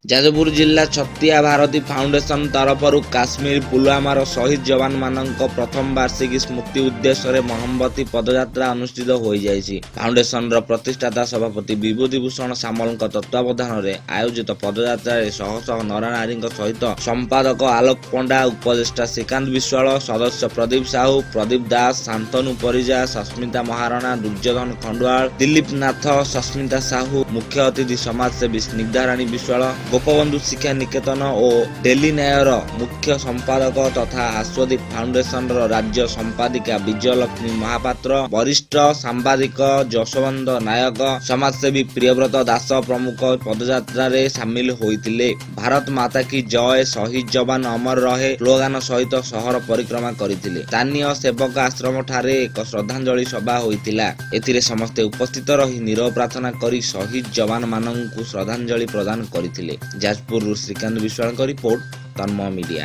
ଯାଜପୁର ଜିଲ୍ଲା ଛତିଆ ଭାରତୀ ଫାଉଣ୍ଡେସନ ତରଫରୁ କାଶ୍ମୀର ପୁଲୱାମାର ଶହୀଦ ଯବାନମାନଙ୍କ ପ୍ରଥମ ବାର୍ଷିକୀ ସ୍ମୃତି ଉଦ୍ଦେଶ୍ୟରେ ମହମବତୀ ପଦଯାତ୍ରା ଅନୁଷ୍ଠିତ ହୋଇଯାଇଛି। ଫାଉଣ୍ଡେସନର ପ୍ରତିଷ୍ଠାତା ସଭାପତି ବିଭୂତି ଭୂଷଣ ସାମଲଙ୍କ ତତ୍ତ୍ୱାବଧାନରେ ଆୟୋଜିତ ପଦଯାତ୍ରାରେ ଶହ ଶହ ନରନାରୀଙ୍କ ସହିତ ସମ୍ପାଦକ ଆଲୋକ ପଣ୍ଡା, ଉପଦେଷ୍ଟା ଶ୍ରୀକାନ୍ତ ବିଶ୍ୱାଳ, ସଦସ୍ୟ ପ୍ରଦୀପ ସାହୁ, ପ୍ରଦୀପ ଦାସ, ଶାନ୍ତନୁ ପରିଜା, ସସ୍ମିତା ମହାରଣା, ଦୁର୍ଯ୍ୟୋଧନ ଖଣ୍ଡୁଆଳ, ଦିଲ୍ଲୀପ ନାଥ, ସସ୍ମିତା ସାହୁ, ମୁଖ୍ୟ ଅତିଥି ସମାଜସେବୀ ସ୍ନିଗ୍ଧାରାଣୀ ବିଶ୍ୱାଳ, ଗୋପବନ୍ଧୁ ଶିକ୍ଷା ନିକେତନ ଓ ଡେଲି ନ୍ୟାୟର ମୁଖ୍ୟ ସମ୍ପାଦକ ତଥା ଆସ୍ୱଦୀପ ଫାଉଣ୍ଡେସନର ରାଜ୍ୟ ସମ୍ପାଦିକା ବିଜୟଲକ୍ଷ୍ମୀ ମହାପାତ୍ର, ବରିଷ୍ଠ ସାମ୍ବାଦିକ ଯଶୋବନ୍ତ ନାୟକ, ସମାଜସେବୀ ପ୍ରିୟବ୍ରତ ଦାସ ପ୍ରମୁଖ ପଦଯାତ୍ରାରେ ସାମିଲ ହୋଇଥିଲେ। "ଭାରତ ମାତା କି ଜୟ", "ଶହୀଦ ଯବାନ ଅମର ରହେ" ସ୍ଲୋଗାନ ସହିତ ସହର ପରିକ୍ରମା କରିଥିଲେ। ସ୍ଥାନୀୟ ସେବକ ଆଶ୍ରମ ଠାରେ ଏକ ଶ୍ରଦ୍ଧାଞ୍ଜଳି ସଭା ହୋଇଥିଲା। ଏଥିରେ ସମସ୍ତେ ଉପସ୍ଥିତ ରହି ନୀରବ ପ୍ରାର୍ଥନା କରି ଶହୀଦ ଯବାନମାନଙ୍କୁ ଶ୍ରଦ୍ଧାଞ୍ଜଳି ପ୍ରଦାନ କରିଥିଲେ। ଯାଜପୁରରୁ ଶ୍ରୀକାନ୍ତ ବିଶ୍ୱାଳଙ୍କ ରିପୋର୍ଟ, ତନ୍ମୟ ମିଡିଆ।